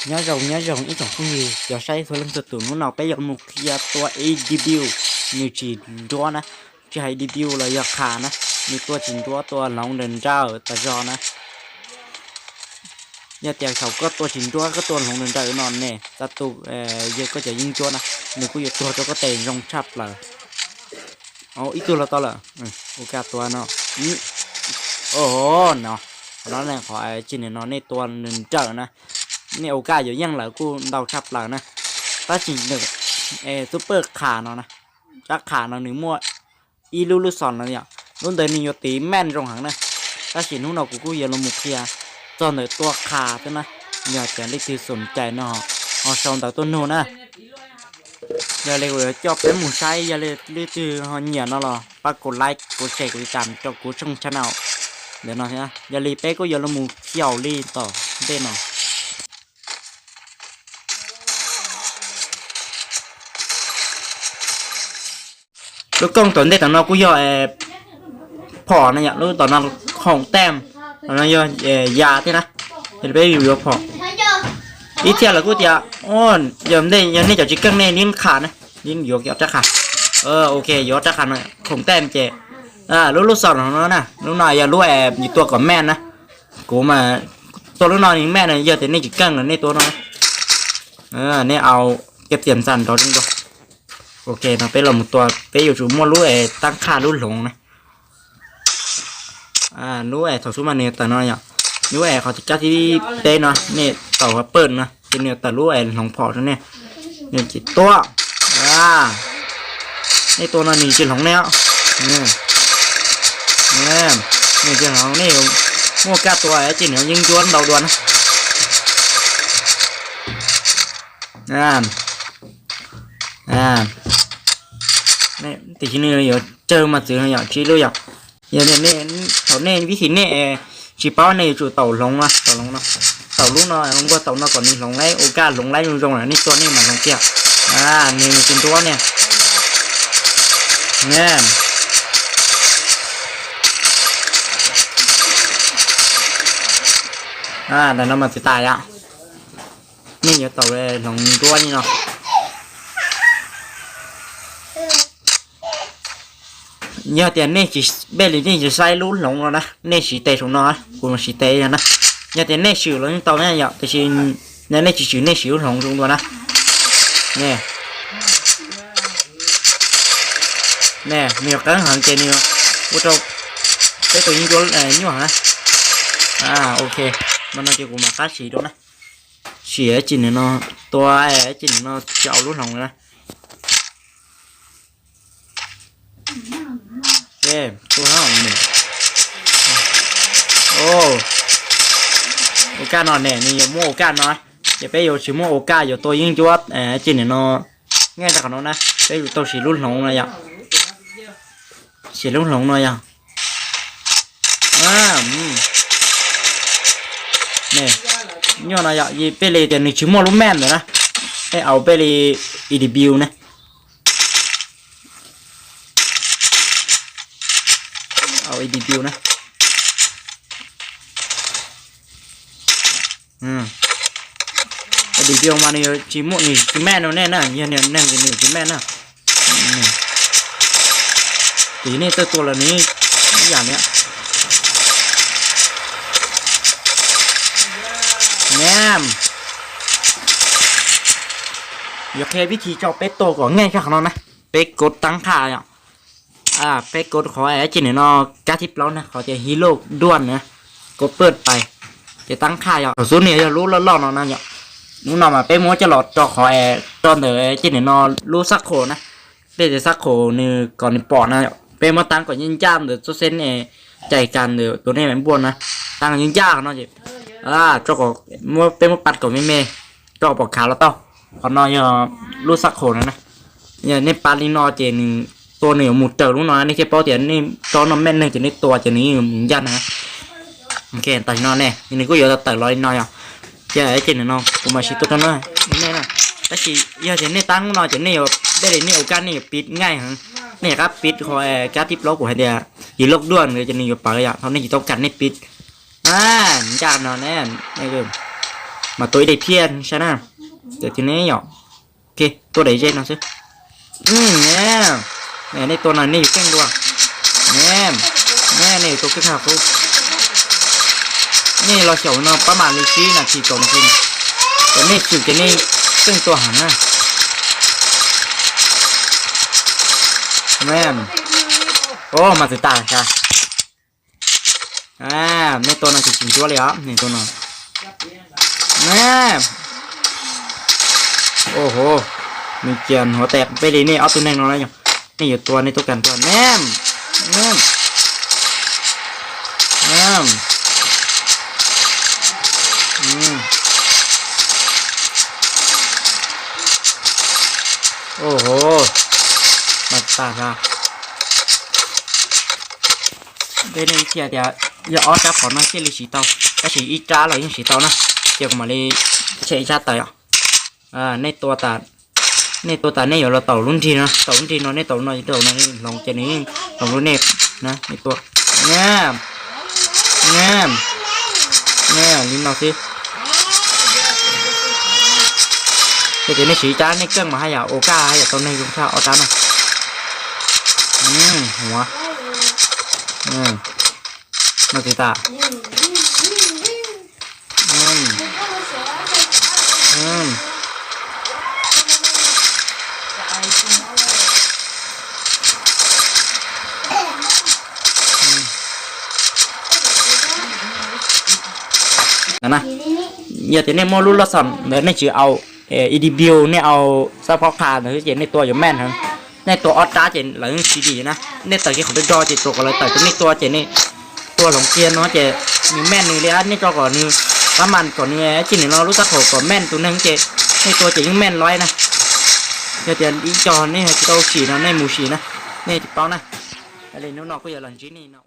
Nyob zoo nyob zoo ib tsoom phooj ywg cov saib txhua leej txhua tus, hnub no peb yuav mus qhia tua E D B U, nws tsis nruab na, tsis hais E D B U los yog qha na, nws tua tsis nruab, tua hloov nrawm nrawm tas zog na. Yog tias thaum koj tua tsis nruab koj tua hloov nrawm nrawm no ne, txav tus yog koj cov yeeb ncuab na, nws kuj yuav tuag rau koj tes zoo tshaj plaws. Ib tug los tau lawm, ua kaj tua no. O, no, qhov no ne, qhov tsis nim no nej tua nrawm nrawm na, nej ua kaj yuav yeej lawm kuj ntau tshaj plaws na. Tab sis nws, xub pawj qha no na, rab qha no nws muaj ib lub lub xos no yom, lub ntawd nws yuav tiv meej zoo heev na. Tab sis hnub no kuv kuj yuav los mus qhia txog ntawm tua qha thiab na, yog tias leej twg xom cai no ho sau ntawv tuaj nug na. Yog li kuv yuav coj peb mus saib, yog li leej twg ho nyiam no los pab kuv like, kuv share, kuv tiv tam rau kuv tshooj channel ntawm no thiab. Yog li peb kuj yuav los mus xyaum li tom ntej no. Lub kooj tom ntej tom no kuj yog phom na yom, lub tom no khoom tej, tom no yog yas thiab na. Yog li peb yuav yuav phom. Ib txhia lawv kuj tias, yog ntej yog nej cov tsis keej nej li qha na, li yuav cov rab qha. Ok, yuav rab qha no, khoom tej ces lub lub xos no na, lub no yog lub es yus tua kom meej na. Kuv mas tua lub no nws meej na, yog tias nej tsis keej los nej tua no, nej au kiab tias ntxas nrov zoo dua. Ok, no peb los mus tua, peb yuav tsum muaj lub es tab qha lub hloov na. Lub es thaum xub mas nws tawm no yom, lub es qhov kab thib peb no nej taus qhov pawj no ces nws tawm lub es hloov phom rau nej, nej ces tua. Nej tua no nws tsis hloov nej os. Nws tsis hloov, nej yuav muaj kaj tua ces nws yeeb ncuab ntau dua na. Tiam sis nws yuav tsawg mas txwv no yom, tsis lub yom. Yog thaum nej vib thim nej tsis paub nej yuav tsum taus hloov no, taus hloov no, taus lub no, nquag taus no kom nws hloov laib, ua kaj hloov laib zoo zoo na, nej tua nej mam hloov kiag. Nws tsis nruab ne. Ntawm no mas txiv tas yom. Nej yuav tau hloov nruab li no. Yog tias nej tsis, peb li nej tsis saib lub hloov no na, nej siv tes saum no, kuv siv tes no na. Yog tias nej swm los yeej tau na yom, tiam sis nej tsis swm nej siv lub hloov zoo dua na. Ne, nws yog qeeb heev ces nws ua rau peb tus yeeb ncuab nyuaj heev na. Ok, no no ces kuv mam qab siv dua na. Siv tsis nim no, tua tsis nim no tsis au lub hloov na. Ua kaj no ne, nws yuav muaj ua kaj no, ces peb yuav tsis muaj ua kaj yuav tua yeeb ncuab tsis nim no. Nyob rau qhov no na, peb yuav tau siv lub hloov no yom. Siv lub hloov no yom. Nyuaj no yom, peb li tias nws tsis muaj lub mej ntawd na, peb au peb li E D B U na. Au E D B U na. E D B U mas nws tsis muaj, nws tsis mej no nej na, yog nws neeg ces nws tsis mej na. Ces nej txawj tua los nws ib yam li. Yuav qhia vib thi tso peb tua kom nyaj zog qhov no na. Peb kov tab qha yom. Peb kov qhov tsis nim no kab thib plaub na, qhov tias hilo duaj na, kov pawj pais, ces tab qha yom. Thaum xub nws yog lub loj loj no na yom. Lub no mas peb muab coj los rau qhov, rau ntawm tsis nim no lub xab khos na. Peb tes xab khos nws kom nws pom na, peb muab tab kom ncaj ncaj ntawm txoj xeb ne, cais kas ntawm tus nej npuaj na, tab ncaj ncaj no ces, peb muab pab kom me me, rau pom khav los tau. Qhov no yog lub xab khos no na. Yog nej pab li no ces nws tua nws yuav mus raws lub no, nej thiaj paub tias nej tsob no mej neeg ces nej tua ces nws yeej mus ncaj na. Ok, tam sim no ne, nws kuj yuav tawm los li no yom. Ces ces nim no kuv mam siv tua rau nej na. Tab sis yog tias nej tab no ces nej yuav, peb li nej ua kaj nej yuav piv nqaij heev. Nej yuav qab piv qhov kab thib plaub kuv hais tias yog loj duaj ntawd ces nws yuav pawv yom, thaum nej tsis tau kam nej piv. Ncaj no ne, nej Mas tua ib daim thiaj saib na. Ces tus neb yom. Ok, tua daim ze no xwb. Nej tua no nej yuav keej dua. Nej, nej yuav tua keej hab qub. Nej los xyaum no pab mam li tsib nas this tau no xwb. Ces nej xyum ces nej keej tua heev na. Mas txwv tas. Nej tua no tsis tsis ntsuab li os, nej tua no. Au hov, nws cia hnuav tes peb li nej ob tug neeg no na yom. Nej yuav tua nej tuaj kas tua ne. Au hov, mas tas a. Peb nej ib txhia tias yog ob rab phom no thiaj li siv tau, tab sis ib rab los yeej siv tau na. Ces kuv mam li tshem ib sab tawm os. Nej tua tas nej yuav los taum lub nrig no, taum lub nrig no, nej taum lub no, taum no hloov ces nws yeej hloov rau nej na. Nej tua, nej, nej li no xwb. Ces nej siv ib rab nej keej mas haj yam ua kaj haj yam tau neeg zoo tshaj ob rab na. Huav no tsis tas. Yog tias nej muaj lub laj xam ntawd nej tsis au E D B U, nej au xab phob qha ntawd ces nej tua yuav meej heev. Nej tua ob rab ces lawv siv dim na. Nej tawm kiag qhov do do ces tsuas kom lawv tawm rau nej tua ces nej tua hloov kiag no ces nws meej nws li, nej tso kom nws pab mas kom nws cim nws no lub xab phob kom meej tus neeg ces nej tua ces yeej meej lawm na. Yog tias ib co nej tsis tau sim no nej mus sim na, nej tsis paub na. Hnub no kuj yuav los ntsib nej no.